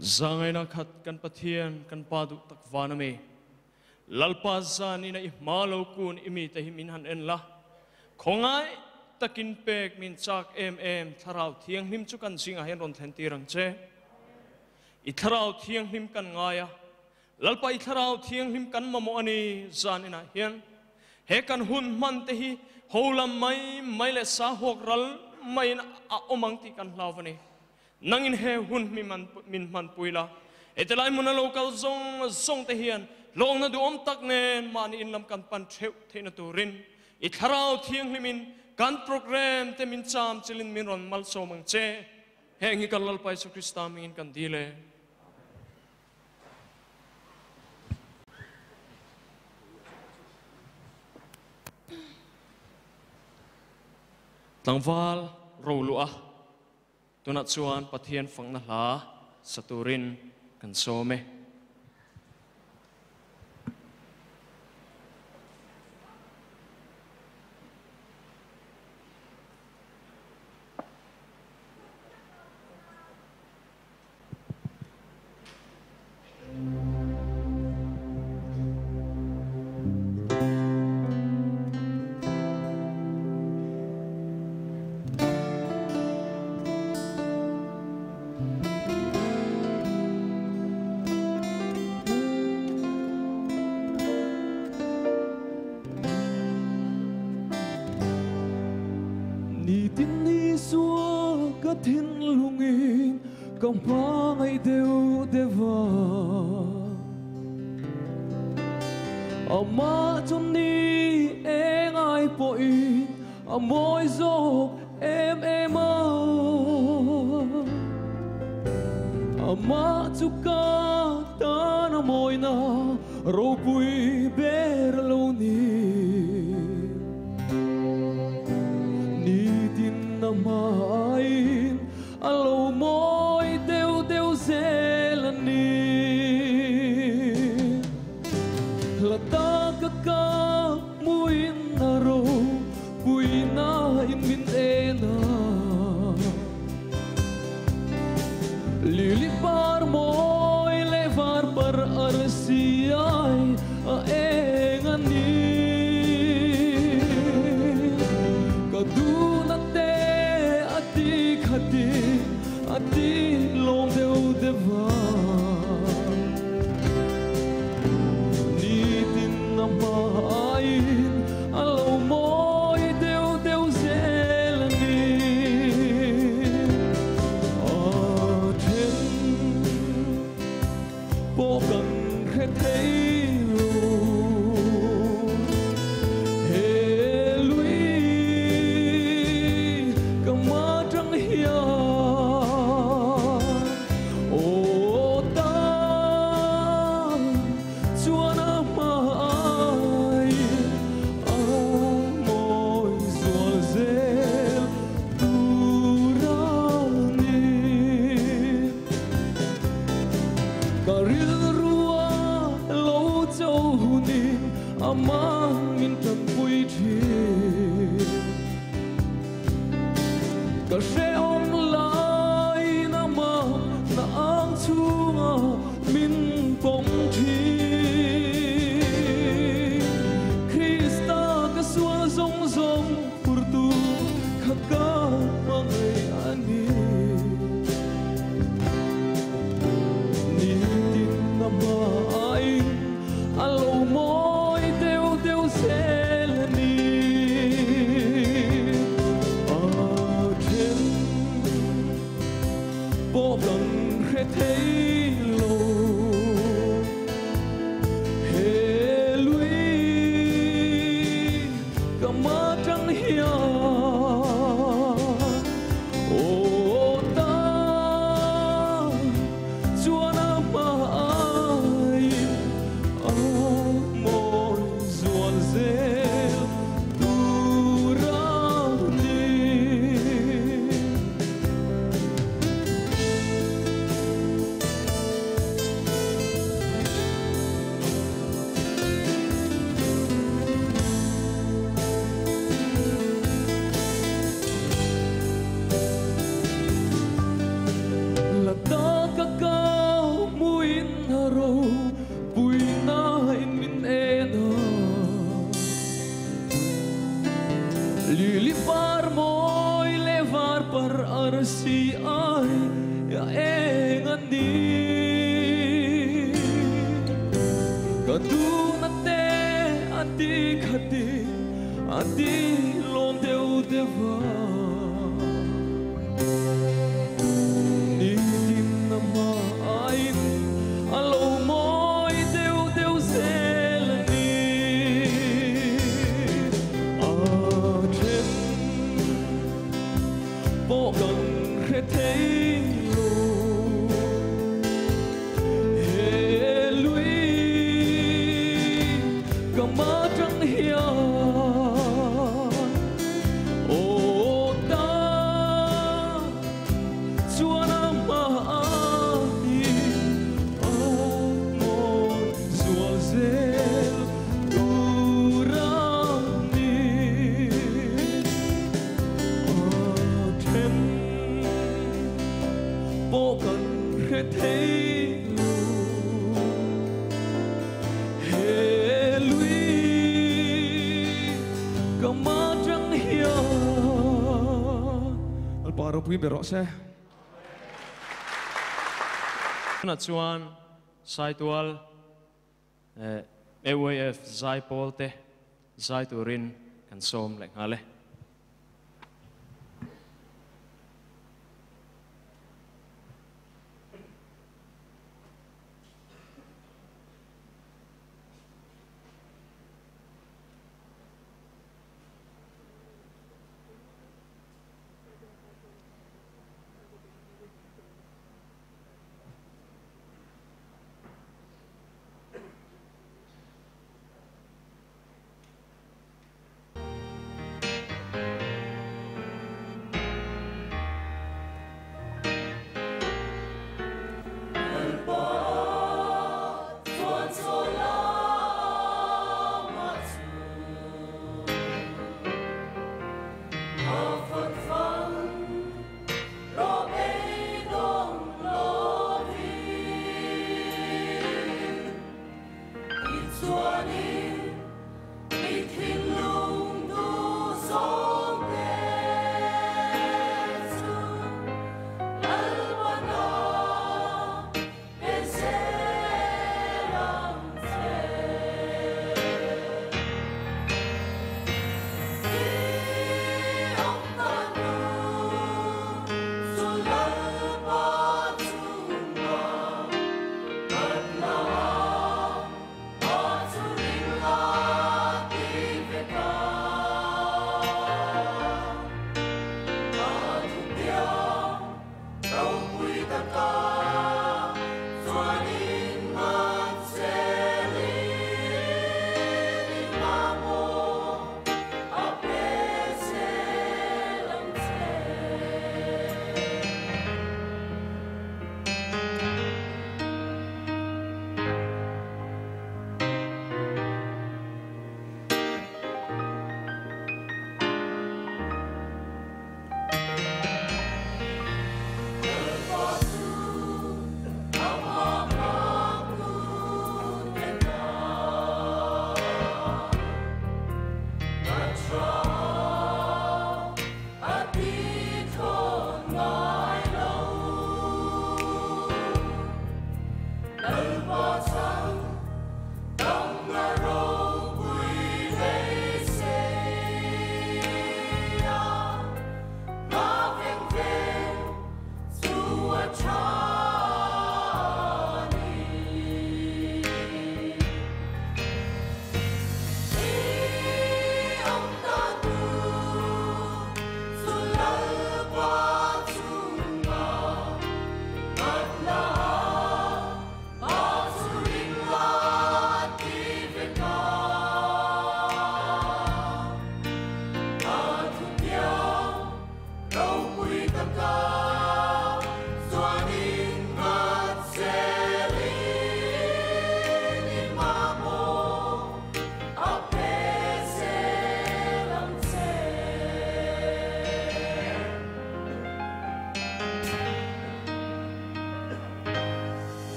Zangaina khat kan Pathian kan Pa duh tak van ami. Lalpa zanina i hma lo kun i mite hi min han en la. Khawngai takin pek min chak em em Thlarau Thianghlim chu kan zingah hian rawn thlen tir ang che. I Thlarau Thianghlim kan ngai a, Lalpa i Thlarau Thianghlim kan mamawh a ni zaninah hian. He kan hun hman te hi ho lam mai mai leh sa huak ral maiin a awm ang tih kan hlau a ni. Nangin he hun mi min hmanpui la, hetilai hmuna lo kal zawng zawng te hian hlawkna duhawm tak nen mahni in lam kan pan theuh theihna turin i Thlarau Thianghlimin kan program te min cham chilin min rawn malsawm ang che. Heng hi kan Lalpa Jesuh Krista hmingin kan dil e. Tlangval roluah Tunah chuan Pathian fakna hla sa turin kan sawm e. Nitin Isua ka thinlungin ka hmangaih deuh deuh a. Amah chu ni eng ai pawhin a mawi zawk em em a. Amah chu ka tan a mawina ropui ber a lo ni. Nitin a hmain a lo mawi deuh deuh zel a ni. Hla taka ka hmuin a ropuina in min en a. Lili par mawi leh var par arsi ai a eng a ni. Ka duhna te a ti khati a ti lawm deuh deuh a. Nitin a hmain a lo mawi deuh deuh zel a ni. A then pawh kan hre thei lo. He lui ka ma tang hian aw ta chuan a hmai a mawi zual zel tur a ni. Ka rilrua lo cho hunin amah min tanpui thin. Ka hrehawm laiin amah na ang chhunga min pawm thin. Krista ka sual zawng zawng phurtu kha ka hmangaih a ni. Nitin a hmain a lo mawi deuh deuh zel a ni. A then pawh kan hre thei lo. He lui ka ma tang hian aw ta chuan a hmai a Ka duhna te a ti khati a ti lawm deuh deuh va. Nitin a hma aiin a lo mawi deuh deuh zel a ni. A then pawh kan hre thei lo. He lui ka ma tang hian aw ta chuan a hma aiin a mawi zual zel tur a ni. A then pawh kan hre thei lo. He lui ka ma tang hian. Lalpa ropui ber rawh se. Tunah chuan Saitual AYF Zaipawl te zai turin kan sawm leh nghal e.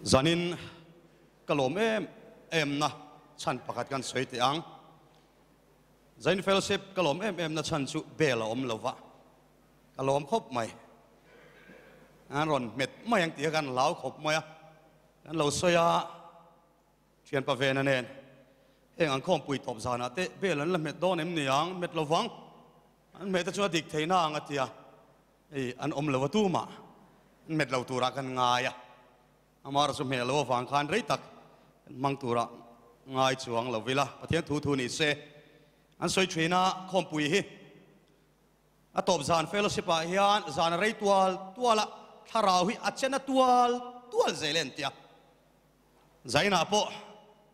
Zanin ka lawm em em na chhan pakhat kan sawi teh ang. Zain Fellowship ka lawm em em na chhan chu bel a awm lo va, ka lawm khawp mai. An rawn hmet mai ang tih kha kan hlau khawp mai a, kan lo sawi a, thianpa Vena nen heng an khawmpui tawp zanah te bel an la hmet dawn em ni ang, hmet lo vang, an hmeh te chu a dik theihna ang a ti a. Hei an awm lo a tumah an met lo turah kan ngai a, amah chu hmeh lo avang khan rei tak kan hmang turah ngai chuang lo ila, Pathian thu thu ni se an sawi thin a, khawmpui hi a tawp zan fellowship ah hian zan a rei tual tual a, thlarau hi a chen a tual tual zel e an ti a, Zainah pawh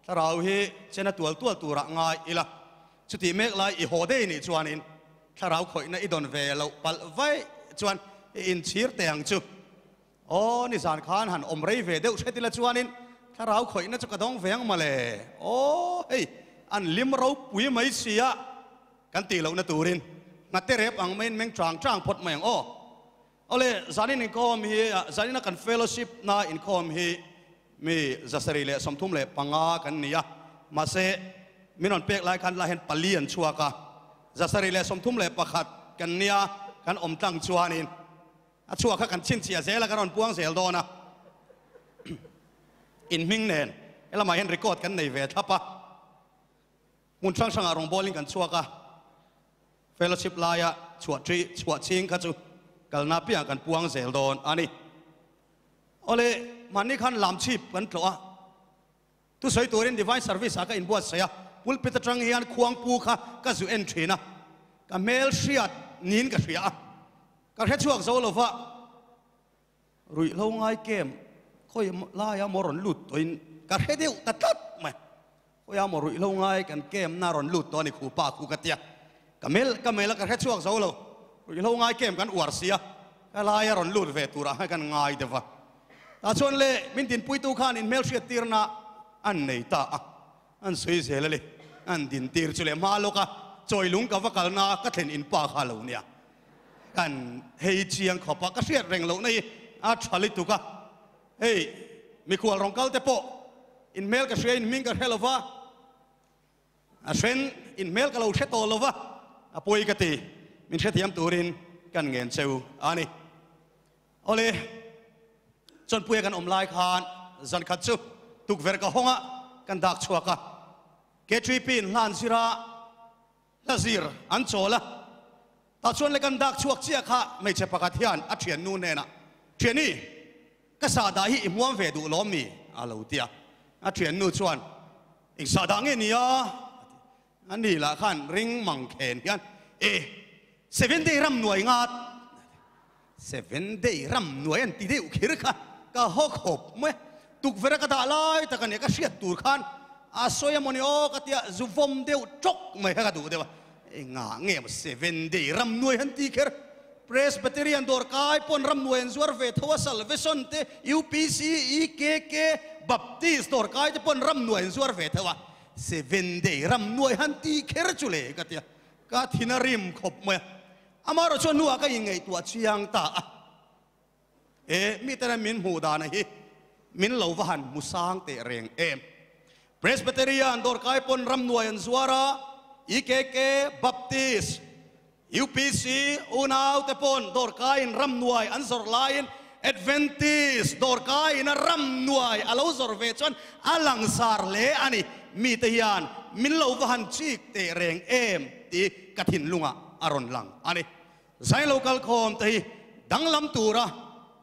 thlarau hi chen a tual tual turah ngai ila, chutih mek lai i haw dei nih chuanin thlarau khawihna i dawn ve loh palh vaih chuan i inchhir teh ang chu. Aw, nizan khan han awm rei ve deuh hret ila chuanin thlarau khawihna chu ka dawng ve ang mawle. Aw, hei an lim ropui mai sia kan tih lohna turin nghate rep ang maiin meng chang chang phawt mai ang aw. Awle, zanin inkhawm hi, zanina kan fellowship na inkhawm hi mi 735 kan ni a, mahse min rawn pek lai khan lah hian pali an chhuak a, 731 kan nia kan awm tlang chuanin a chhuak kha kan chhinchhiah zel a, kan rawn puang zel dawn a, inhming nen helamah hian record kan nei ve thlap a. Hmun hrang hrangah rawngbawlin kan chhuak a, fellowship laia chhuah ṭi chhuah ching kha chu kalna piangah kan puang zel dawn a ni. Awle, mahni khan lam chhip kan tlawh a, thusawi turin Divine Service ah ka inbuatsaih a, pulpit aṭang hian khuangpu kha ka zu en ṭhin a, ka hmel hriat niin ka hria a, ka hre chhuak zo lova, Ruihhlo ngai kem khawi laia maw rawn lut tawhin ka hre deuh ta tlat mai. Khawia maw ruihhlo ngai kan kemna rawn lut tawh a ni khu pa khu ka tia. Ka melh ka melh a ka hre chhuak zo lo. Ruihhlo ngai kem kan uar sia ka laia rawn lut ve turah khan kan ngai deuh va. Tah chuan le min dinpuitu khan inhmelhriat tirna an nei ta a, an sawi zel a le. An dintir chu leh hma lawka chawilung ka va kalna ka thlen in pa kha a lo nia. Kan hei chiang khawp a, ka hriat reng lohna hi a tha lutuk a. Hei mikhual rawn kal te pawh inhmel ka hria in hming ka hre lo va, a hren inhmel ka lo hre tawh lo va, a pawi ka ti, min hrethiam turin kan ngen cheu a ni. Awle, Chawnpuia kan awm lai khan zan khat chu tukverh ka hawng a, kan dak chhuak a, K3P in hlan zira Hla zir an chawl a, tah chuan le kan dak chhuak chiah kha hmeichhe pakhat hian a thiannu hnenah, Thiani, ka sahdah hi i hmuam ve duh lawm mi? a lo ti a. A thiannu chuan, Eng sahdah nge ni a? a ti. A ni lah khan ring mang khen hian, E, Seven Day ram nuai ngat, Seven Day ram nuai an ti deuh khir kha ka haw khawp mai a, tukverh a ka dah lai tak a nia ka hriat tur khan a sawi a mawni aw ka tia zu vawm deuh tawk mai kha ka duh deuh a, engah nge maw Seven Day ram nuai han ti kher, Presbyterian dawr kai pawn ram nuai an zuar ve tho a, Salvation te, UPC, EKK, Baptist dawr kai te pawn ram nuai an zuar ve tho a, Seven Day ram nuai han ti kher chu le ka tia, ka thin a rim khawp mai a. Amaherawh chuan hnuah ka inngaihtuah chiang ta a, e, miten min hmuh dana hi min lo va han hmu sang teh reng em. Presbyterian dawrkai pawn ramnuai an zuar a, EKK, Baptist, UPC unau te pawn dawrkaiin ramnuai an zawrh laiin Adventist dawrkaiin a ramnuai a lo zawrh ve chuan a langsar hle a ni. Mite hian min lo va han chik teh reng em tih ka thinlungah a rawn lang a ni. Zai lo kal khawm te hi danglam tura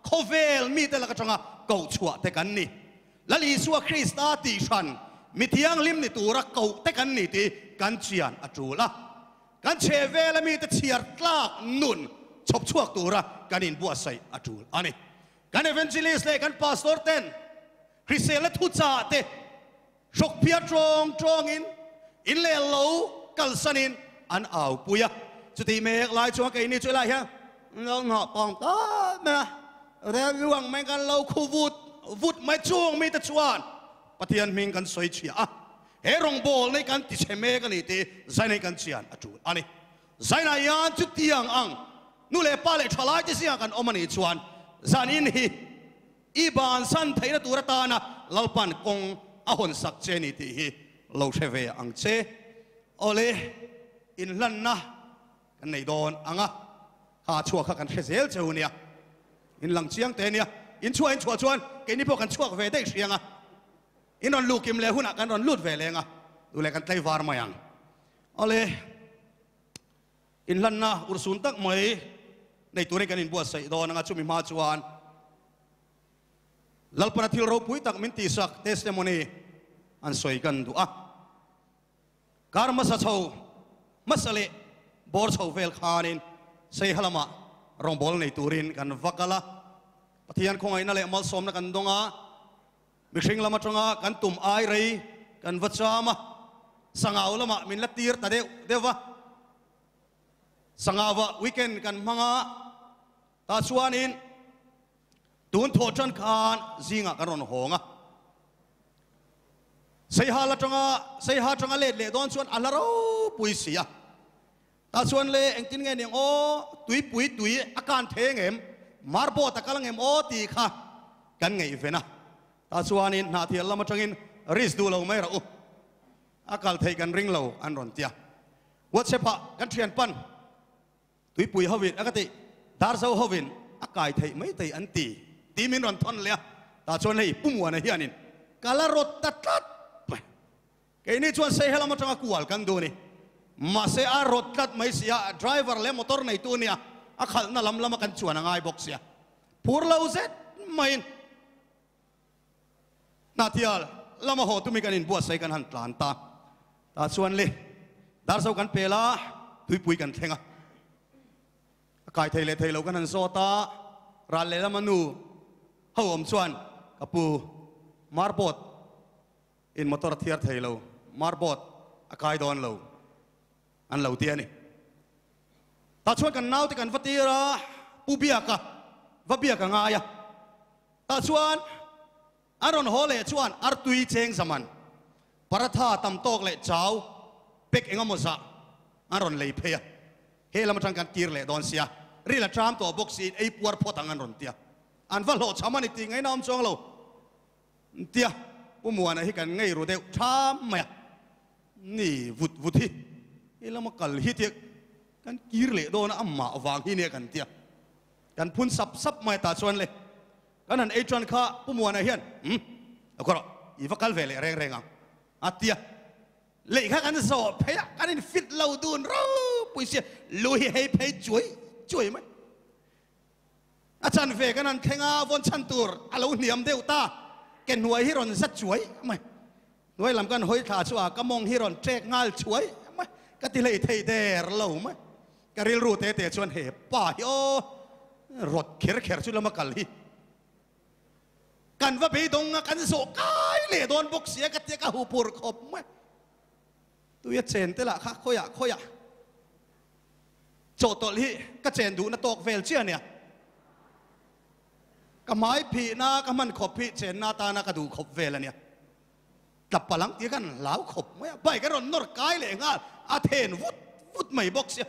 khawvel mite lak atanga koh chhuah te kan ni. Lal Isua Krista tih hran mi thianghlim ni tura koh te kan ni tih kan chian a tul a. Kan chhe vela mite chhiar tlak nun chhawp chhuak tura kan inbuatsaih a tul a ni. Kan evangelist leh kan pastor ten hriselna thuchah te Hrawk phiar tawng tawngin in leh lo kalsanin an au pui a. Chutih mek lai chuan keini chu helai hian lo nghah pawng ta mai a, rel ruang mai kan lo khu vut vut mai chung mite chuan Pathian hming kan sawi chhia a, he rawngbawlna hi kan ti chhe mek a ni tih Zainai kan chian a tul a ni. Zainah hian chutiang ang nu leh pa leh thalaite zingah kan awm a nih chuan zanin hi. I bansan theihna tur atana Lalpan kawng a hawn sak che ni tih hi lo hre ve ang che. Awle, inhlanna kan nei dawn ang a, kha chhuak kha kan hre zel cheu nia. In lang chiang te nia. In chhuah in chhuah chuan keini pawh kan chhuak ve daih hriang a. In rawn luh kim leh hunah kan rawn lut ve leng a, duh leh kan tlaivar mai ang. Awle. Inhlanna urhsun tak mai nei turin kan inbuatsaih dawn anga chumi hma chuan Lalpana thil ropui tak min tihsak testimony an sawi kan duh a. Kar hmasa chho hmasa leh bawr chho vel khanin Seiha lamah rawngbâwl nei turin kan va kal a. Pathian khawngaihna leh malsawmna kan dawng a. Mihring lam atanga kan tum ai rei kan va cham a, Sangau lamah min la tir ta deuh deuh va. Sangauah weekend kan hmang a, tah chuanin tun thawh tan khan zingah kan rawn hawng a. Seiha atanga Seiha atanga let leh dawn chuan a la ropui si a. Tah chuan le engtin nge niang aw, tuipui tui a kan thei ang em, marbawt a kal ang em aw tih kha kan ngaihven a. Tah chuanin Hnahthial lam atangin risk duh lo mai rawh u, a kal theih kan ring lo an rawn ti a. WhatsApp ah kan thian pan tuipui hovin a ka tih Darzo hovin a kai theih mai thei an ti tih min rawn thawn leh a. Tah chuan hei Pu Muana hianin ka la rawt ta tlat mai. Keini chuan Seihe lam atanga kual kan duh a ni. Mahse a rawt tlat mai si a, driver leh motor neitu nia a khalhna lam lama kan chuan a ngai bawk sia. Phur lo zet maiin Hnahthial lama haw tumi kan inbuatsaih kan han tlan ta. Tah chuan le Darzo kan pel a, tuipui kan thleng a. A kai thei leh thei lo kan han zawt a, ral lehlama nu ho awm chuan ka pu marbawt In motor a thiar thei lo, marbawt a kai dawn lo an lo ti a ni. Tah chuan kan naute kan va tir a, Pu Biaka va biak a ngai a. Tah chuan an rawn haw leh chuan artui cheng zaman, paratha tam tawk leh chau pek eng emaw zah an rawn lei phei a. He lam atang kan kir leh dawn sia, ril a tram tawh bawk siin ei puar phawt ang an rawn ti a. An va hlawhchham a ni tih ngaihna awm chuang lo. Tia, Pu Muana hi kan ngei ru deuh tham mai a, ni vut vut hi i lama kal hi tia kan kir leh dawn a, amah vang hi nia kan tia kan phun sap sap mai tah chuan le kan han ei tan kha Pu Muana hian umm a kawr i va kal ve leh reng reng ang a tia lei kha kan zawh phei a, kan in fit lo dun ropui sia lu hi hei phei chuai chuai mai. A chan ve kan han thleng a, vawn chhan tur a lo hniam deuh ta. Ke hnuai hi rawn za chuai mai. Hnuai lam kan hawi thla chu a ka mawng hi rawn ṭek nghal chuai mai. Ka ti hlei thei der lo mai. Ka rilru te te chuan he pa hi aw rawt kher kher chu lama kal hi. Kan va beidawng a, kan zawh kai leh dawn bawk sia ka tia ka huphur khawp mai. Tuia chen te lah kha khawiah khawiah. Chawhtawlh hi ka chen duhna tawk vel chiah ania. Ka hmai phihna ka hman khawp hi chenna atana ka duh khawp vel ania. Tla palang tih khan hlau khawp mai a, bike a rawn nawr kai leh nghal a then vut vut mai bawk sia.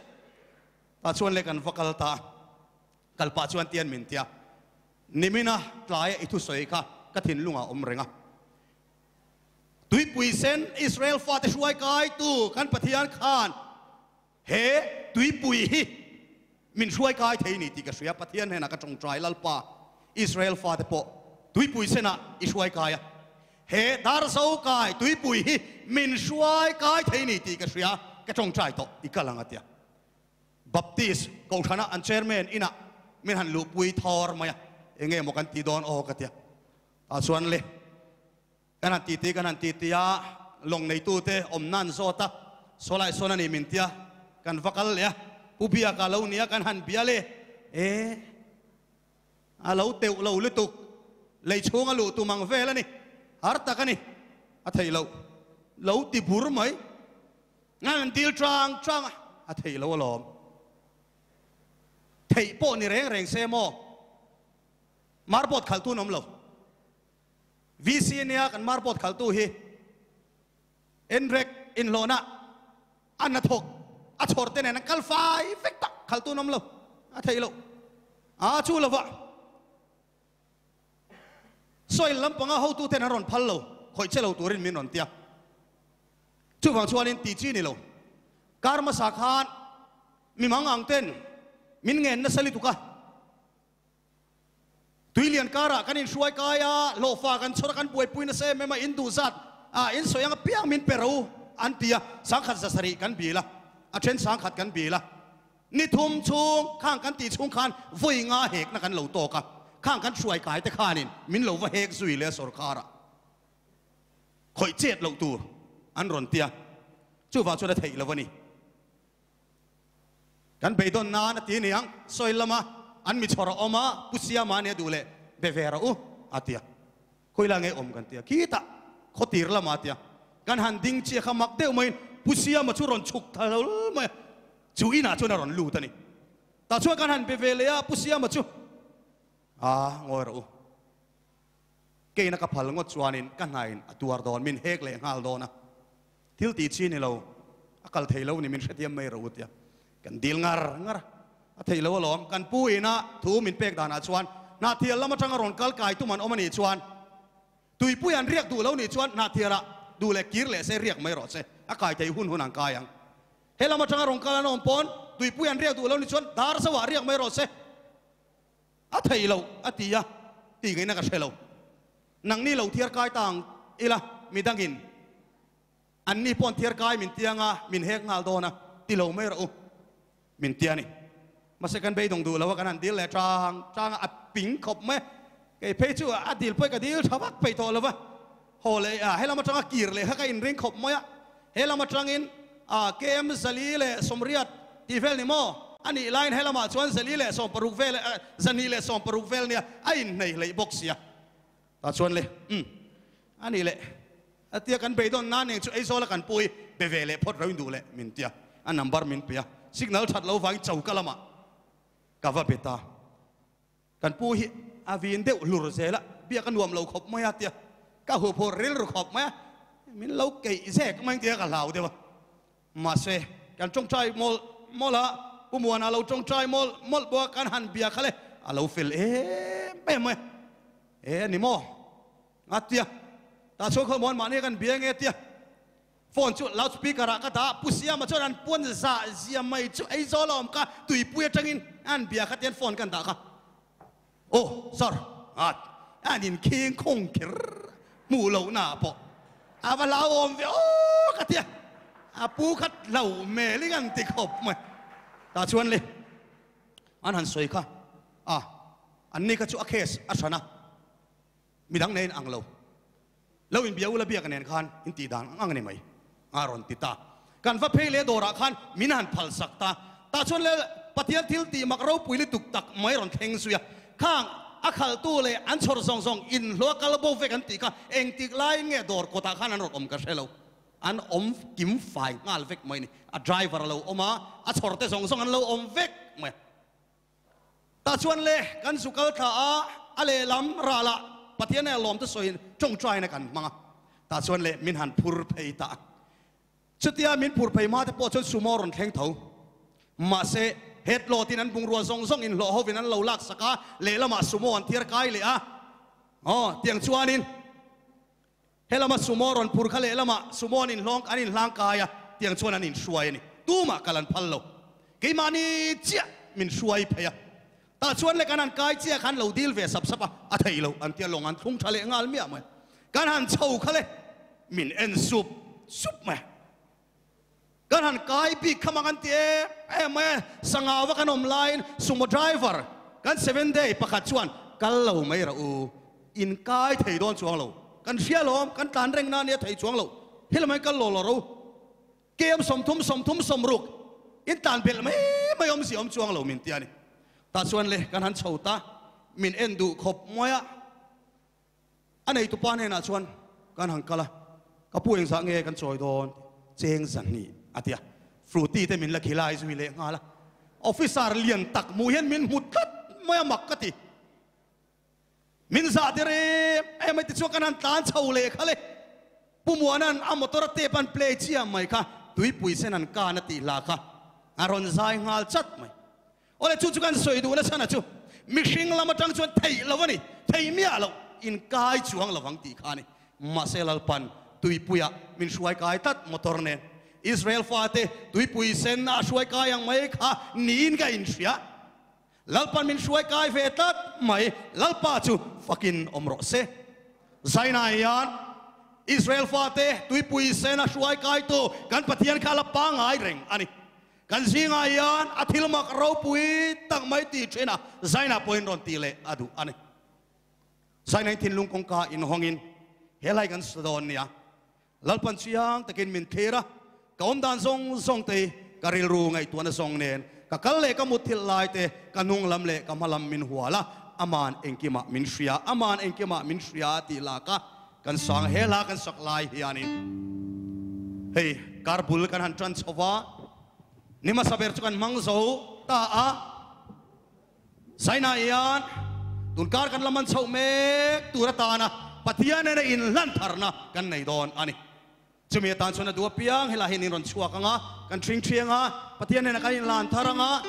Tah chuan leh kan va kal ta a, kal pah chuan tian min tia, Nimina tlaia i thusawi kha ka thinlungah awm reng a. Tuipui sen Israel fate hruai kaitu kan Pathian khan He tuipui hi min hruai kai thei ni tih ka hria, Pathian hnenah ka tawngtai Lalpa, Israel fate pawh tuipui senah i hruai kai a, he darzo kai tuipui hi min hruai kai thei ni tih ka hria, ka tawngtai tawh i kal ang a tia. Baptist Kohhrana an chairman inah min han luhpui thawr mai a, enge maw kan tih dawn aw ka tia. Tah chuan le. Kan han titi kan han titi a, lawng neitute awmna an zawt a, sawlai sawn a ni min tia, kan va kal leh a, Pu Biaka lo nia kan han bia le, e, a lo teuh lo lutuk, lei chhung a luh tum ang vel a ni, har tak a ni, a theih loh, lo ti bur mai, an han dil chang chang a, a theih loh alawm, theih pawh ni reng reng se maw, marbawt khalh tu an awm lo. VC nia kan marbawt khaltu hi Enrek inhlawhna a hnathawk a chhawr te nen an kal fai vek tak khaltu an awm lo a theih loh a chu lova Soil lampanga hotuten an rawn phal lo, khawih che lo turin min rawn tia. Chuvang chuanin tih chi ni lo. Kar hmasa khan mi mang ang ten min ngen nasa lutuk a. Tuilian karah kan inhruai kai a, hlawhfa kan chhawr a, kan buaipui nasa em em a, in duh zat ah in sawi ang apiang min pe ro an ti a, sangkhat zasarih kan bil a, a then sangkhat kan bil a. Ni thum chhung khang kan tih chhung khan vawi nga hekna kan lo tawk a, khang kan hruai kai te khanin min lo va hek zui leh a sawrkharah khawih chet loh tur an rawn ti a, chuvang chuan a theih lo a ni. Kan beidawn nan a ti aniang, sawi lama an mi chhawr a awm a, Pu Siama ania duh leh be ve rawh u a ti a, Khawila nge awm kan ti a, khitah khawtir lamah a ti a, kan han ding chiah kha mak deuh maiin Pu Siama chu rawn chhuk tha hlawl mai a, chu inah chuan a rawn lut a ni. Tah chuan kan han be ve leh a, Pu Siama chu a ngawi rawh u, keina ka phal ngawt chuanin ka hnain a tuar dawn, min hek leh nghal dawn a, thil tih chi ni lo, a kal thei lo ni min hrethiam mai rawh u tia kan dil ngar ngar a, a theih lo alawm, kan pu ina thu min pek danah chuan Hnahthial lam atanga rawn kal kai tum an awm a nih chuan tuipui an riak duh lo nih chuan Hnahthialah duh leh kir leh se riak mai rawh se, a kai thei hun hun an kai ang. He lam atanga rawn kal an awm pawn tuipui an riak duh lo nih chuan dar zauah riak mai rawh se, a theih loh a ti a, tih ngaihna ka hre lo. Nangni lo thiar kai ta ang ila midangin anni paw'n thiar kai min tiang a, min hek nghal dawn a, ti lo mai rawh u min ti a ni. Mahse kan beidawng duh lo a, kan han dil leh chang chang a, a ping khawp mai a. Kei phei chu a dil pawh i ka dil tha vak peih tawh lo va, haw leh a helam atanga kir leh kha ka inring khawp mai a, helam atangin a KM zali leh sawmriat tih vel ni maw? A nih laiin helamah chuan zali leh sawmparuk vel zahnih leh sawmparuk vel nia a inhnei hleih bawk sia. Tah chuan le, umm, a nih leh a tia kan beidawn nan eng chu Aizawla kan pui be ve leh phawt reuhin duh leh min tia, a number min pe a, signal that lo vangin choka lamah ka va be ta. Kan pu hi a vin deuh hlur zel a, biak a nuam lo khawp mai a tia, ka huphur rilru khawp mai a, min lo keih zek mai tia ka hlau deuh a. Mahse, kan tawngtai mawlh mawlh a, Pu Muana lo tawngtai mawlh mawlh bawk a, kan han bia kha le, a lo fel em em mai a, e a ni maw? A tia, tah chuan khawi mawn mahni kan bia nge tia, phone chu loud speaker ah ka dah a, Pu Siama chuan an puan zah zia mai chu Aizawl a awm kha, tuipui atangin an bia kha tian phone kan dah kha. Aw sir, a an inkhing khung kher hmuh lohna ah pawh a va hlauhawm ve aw ka ti a, a pu kha hlo hmel in an ti khawp mai. Tah chuan le an han sawi kha a, an ni kha chu a case a hran a, midang nen ang lo, lo inbia ula biak nen khan in tih dan ang ang a ni mai a rawn ti ta. Kan va phei leh dawrah khan min han phal sak ta. Tah chuan le Pathian thil tih mak ropui lutuk tak mai rawn thleng zui a. Khang a khalhtu leh an chhawr zawng zawng inhlawh a kal bo vek an tih kha engtik laiin nge dawr kawtah khan an rawn awm ka hre lo. An awm kim fai nghal vek mai a ni. A driver a lo awm a, a chhawr te zawng zawng an lo awm vek mai a. Tah chuan le kan zu kal thla a, a lehlam ralah Pathian a lawm te sawiin tawngtaina kan hmang a. Tah chuan le min han phur phei ta a. Chutia min phur phei hma te pawh chuan sumo rawn thleng tho. Mahse, head load in an bungrua zawng zawng inhlawh hovin an lo lak sak a, lehlamah sumo an thiar kai leh a. Aw, tiang chuanin helama sumo rawn phur kha lehlamah sumo an inhlawng an inhlang kai a, tiang chuan an inhruai a ni. Tumah kal an phal lo. Keimahni chiah min hruai phei a. Tah chuan le kan han kai chiah khan lo dil ve sap sap a, a thei lo an tia lawng an thlung tha leh nghal miah mai. Kan han chho kha le min en sup sup mai. Kan han kai bik kha mang an ti em em mai a, sangau va kan awm laiin sumo driver kan seven day pakhat chuan kal lo mai rah u, in kai thei dawn chuang lo, kan hria lawm, kan tlan reng na nia thei chuang lo, helamah in kal law law ro. Kem 30 30 60 in tlan belh mai mai awm si awm chuang lo min ti a ni. Tah chuan le kan han chho ta, min en duh khawp mai a, a nei tupa hnenah chuan kan han kal a, ka pu engzah nge kan chawi dawn cheng zahnih a ti a, Frooti te min la khilai zui leh nghal a, officer lian tak hmuh hian min hmu tlat mai a mak ka ti. Min zah der em em mai tichuan kan han tlan chho leh kha le. Pu Muana'n a motor a tape an play chiah mai kha tuipui sen an kan a tih hla kha a rawn zai nghal chat mai. Awle chu chu kan sawi duh nasa na chu mihring lam atang chuan theih lo a ni, thei miah lo. in kai chuang lovang tih kha a ni. Mahse Lalpan tuipuia min hruai kai tlat motor nen Israel fate tuipui sen a hruai kai ang mai kha niin ka inhria. Lalpan min hruai kai ve tlat mai, Lalpa chu fakin awm rawh se. Zaina hian Israel fate tuipui sen a hruai kaitu kan Pathian kha la pangai reng a ni. Kan zingah hian a thil mak ropui tak mai tih thin a, Zaina pawhin rawn tih leh a duh a ni. Zaina in thinlung kawngka inhawngin helai kan sa dawn nia. Lalpan chiang takin min thlir a, ka awm dan zawng zawng te hi ka rilru ngaihtuahna zawng nen ka kal leh ka mutthilh lai te, ka hnung lam leh ka hma lam min hual a, Aman engkimah min hria, Aman engkimah min hria tih laka kan sang he hla kan sak lai hianin hei kar bul kan han tan chho va, ni hmasa ber chu kan hmang zo ta a. Zainah hian tun kar kan la man chhoh mek tur atana Pathian nena inhlan tharna kan nei dawn a ni. Chumi atan chuan a duh apiang helai hian in rawn chhuak ang a, kan thring thi ang a, Pathian nena kan inhlan thar ang a,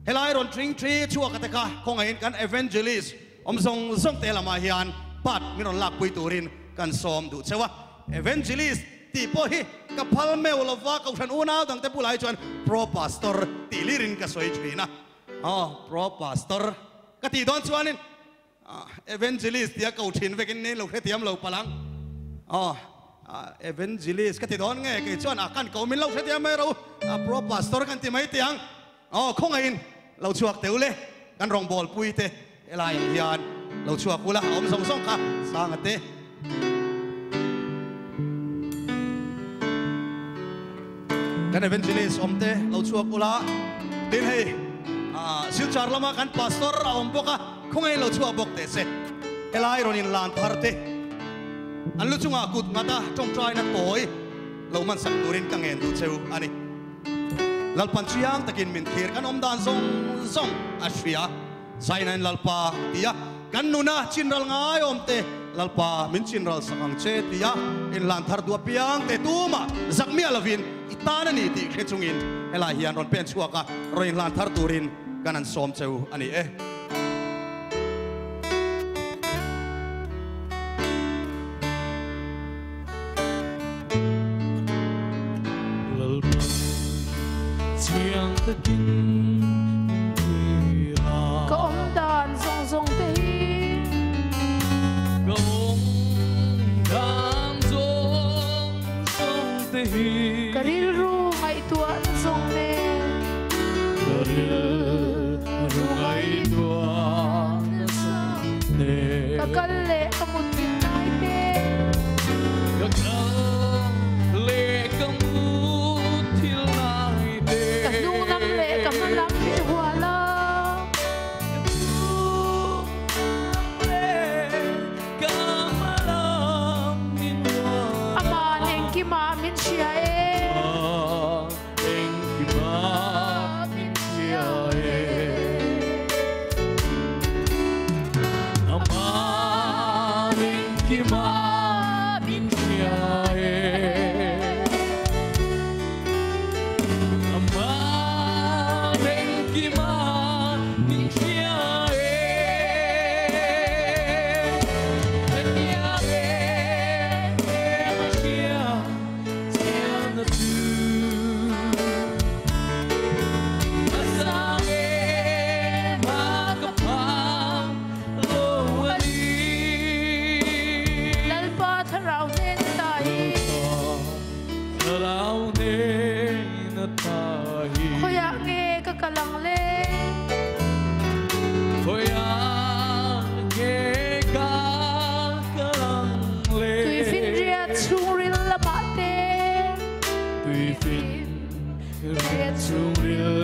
helai rawn thring thi chhuak a te kha khawngaihin kan evangelist awm zawng zawng te lamah hian part min rawn lakpui turin kan sawm duh cheu a. Evangelist tih pawh hi ka phal meuh lova, Kohhran unau dangte bulah hi chuan Pro Pastor tih lirin ka sawi thin a. Aw, Pro Pastor ka tih dawn chuanin Evangelist tia ko thin vekin ni lo hrethiam lo palh ang. Aw, Evangelist ka ti dawn nge kei chuan a kan ko min lo hrethiam mai ro, Pro Pastor kan ti mai tih ang. Aw, khawngaihin lo chhuak teh ule, kan rawngbâwl pui te helai ang hian lo chhuak ula, a awm zawng zawng kha Sanga te. Kan evangelist awm te lo chhuak ula, tin hei Silchar lama kan pastor a awm bawk a, khawngaihin lo chhuak bawk teh se. Helai rawn inlan thar te an lu chungah kut nghat a tawngtaina tawi lo hmansak turin ka ngen duh cheu a ni. Lalpan chiang takin min thlir kan awm dan zawng zawng a hria. Zainain Lalpa tia kan nuna chinral ngai awm te Lalpa min chinral sak ang che tia inhlan thar duh apiang te tumah zak miah lovin i tan a ni tih hre chungin helai hian rawn pen chhuak a, rawn inhlan thar turin kan han sawm cheu a ni e. Lalpan chiang takin min thlir a. Ka awm dan zawng zawng te hi. Ka awm dan zawng zawng te hi. Ka rilru ngaihtuahna zawng nen. Ka rilru ngaihtuahna zawng nen. Ka kal leh ka mut thin lai te. Ka kal leh ka mut thil lai te. Ka hnung lam leh ka hma lam min hual a. Ka hnung lam leh ka hma lam min hual a. Aman engkimah min hria e. Aman engkimah min hria e. Aman engkimah min hria e. Aman engkimah min hria e. Hria e, ka hria chian a chu. A sang em a ka phang lo a ni. Lalpa thlarau nen a ta hi. Lalpa thlarau nen a ta hi. Khawiah nge ka kal ang le? Khawiah nge ka kal ang le? Tuifinriat chhungril lamah te. Tuifinriat chhungril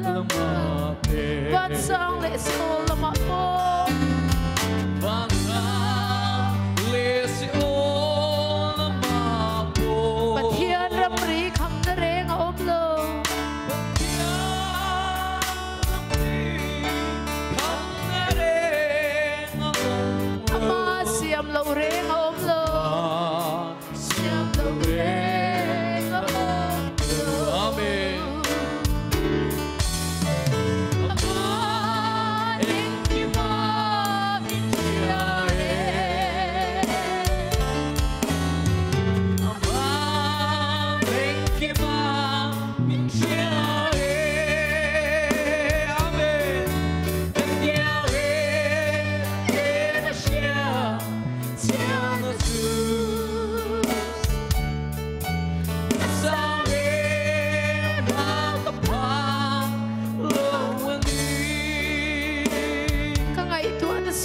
lamah te. Vansang leh Seol lamah pawh. Vansang leh Seol lamah pawh. Pathian ramri khamna reng a awm lo. Pathian ramri khamna reng a awm lo. Ama siam loh reng a awm lo. Ama siam loh reng a awm lo. Amen. Ama engkimah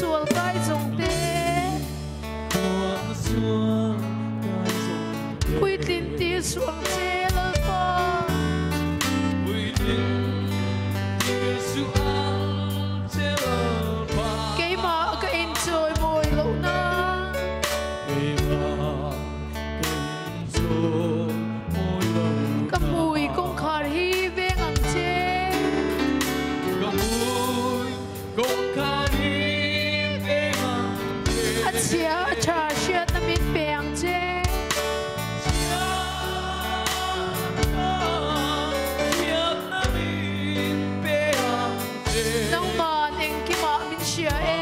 sual kai zawng te. Puitlin tir suh ang che Lalpa. Keimah ka inchawi mawi loh na. Ka hmui kawngkhar hi veng ang che. A chhia a tha hriatna min pe ang che. Nangman engkimah min hria e.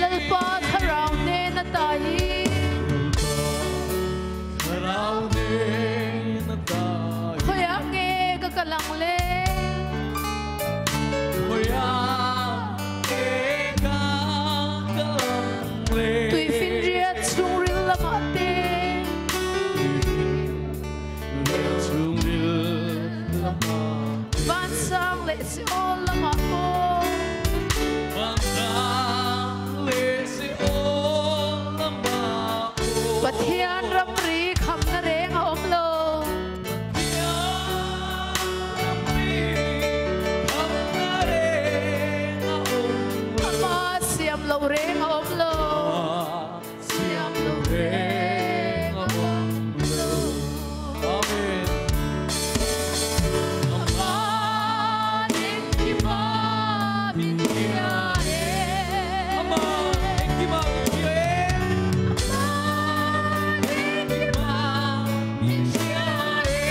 Lalpa thlarau nen a ta hi. Khawiah nge ka kal ang le? Tuifinriat chhungril lamah te. Vansang leh Seol lamah pawh. Pathian ramri khamna reng a awm lo. Ama siam lo reng a awm lo. Siam lo reng a awm lo. Aman engkima min hria e. Aman engkima min hria e.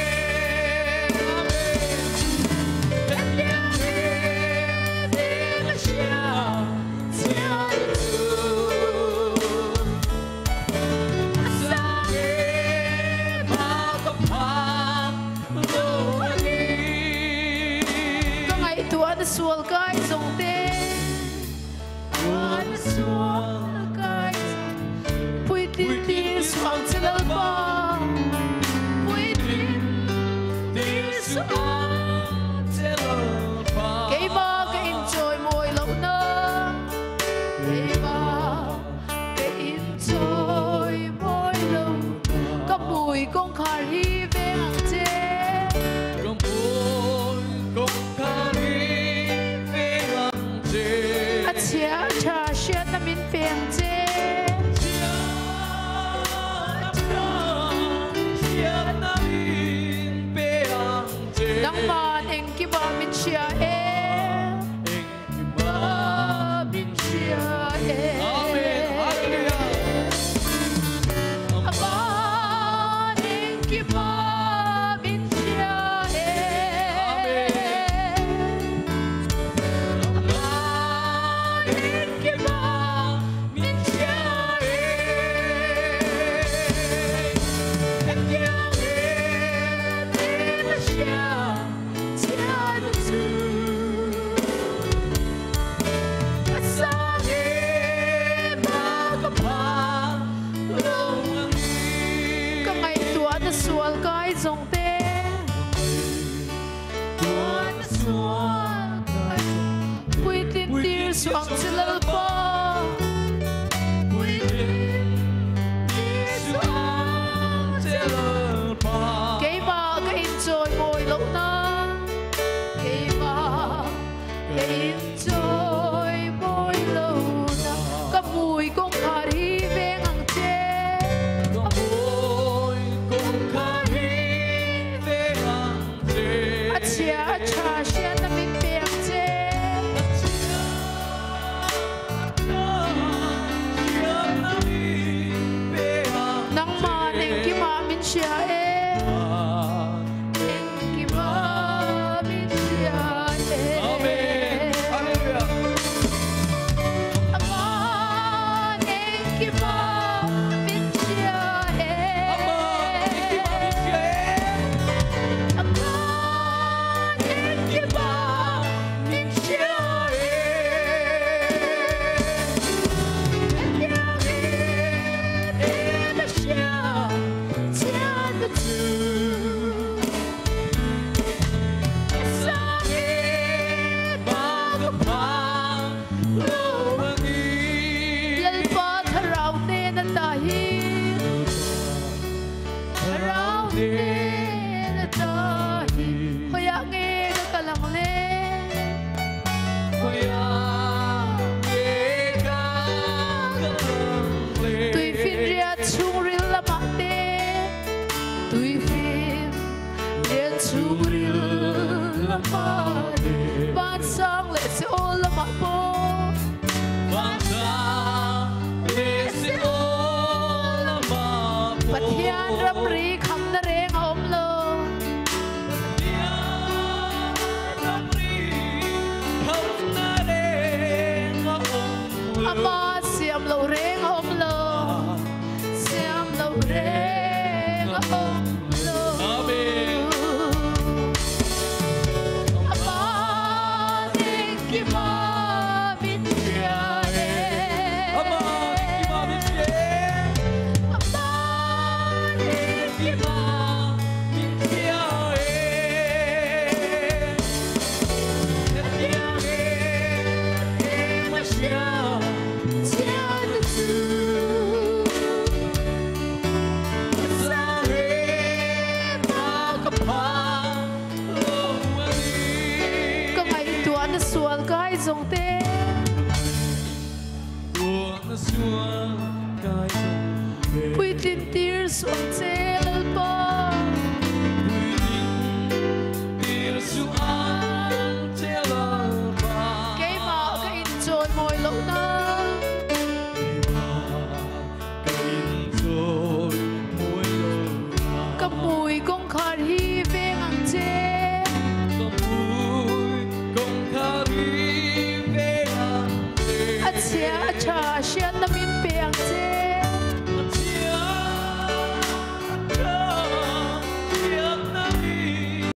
Ka ngaihtuahna sual kai zawng te. Tuahna sual kai zawng. Puitlin tir suh ang che Lalpa. Puitlin tir suh ang che Lalpa. Keimah ka inchawi mawi lohna. Keimah ka inchawi mawi lohna. Ka hmui kawngkhar hi veng ang che. Ka hmui kawngkhar hi veng ang che. A chhia a tha hriatna min pe ang che. Nangman engkima min hria e. Engkima min hria e. Aman engkima min hria e. Aman engkima min hria e. Ka ngaihtuahna sual kai zawng te. Tuahna sual kai zawng. Puitlin tir suh ang che Lalpa. Puitlin tir suh ang che Lalpa. Keimah ka inchawi mawi lohna. Keimah ka inchawi mawi lohna. Ka hmui kawngkhar hi veng ang che. Ka hmui kawngkhar hi veng ang che. A chhia a tha hriatna min pe ang che. A chhia a tha hriatna min pe ang che. Nangman engkimah min hria e. Hnen ata hi khawiah nge ka kal ang le? Khawiah nge ka kal ang le? Tuifinriat chhungril lamah te, Tuifinriat chhungril lamah te, Vansang leh Seol lamah pawh, Vansang leh Seol lamah pawh. Pathian ramri khamna reng a awm lo. Pathian ramri khamna reng a awm lo. Ama siam loh reng a awm lo. Siam loh reng a awm lo. Amen. Ama engkima min hria e. Ama engkima min hria e. Ama engkima min hria e. Hetiang em a hria. Chian chu. Sang em a ka pha lo a ni. Ka ngaihtuahna sual kai zawng te. Tuahna sual kai zawng te. Puitlin tir suh ang che Lalpa. Puitlin tir suh ang che Lalpa. Keimah ka inchawi mawi loh nan. Keimah ka inchawi mawi loh nan. Ka hmui kawngkhar hi veng ang che. Ka hmui kawngkhar hi veng ang che. A chhia a tha hriatna min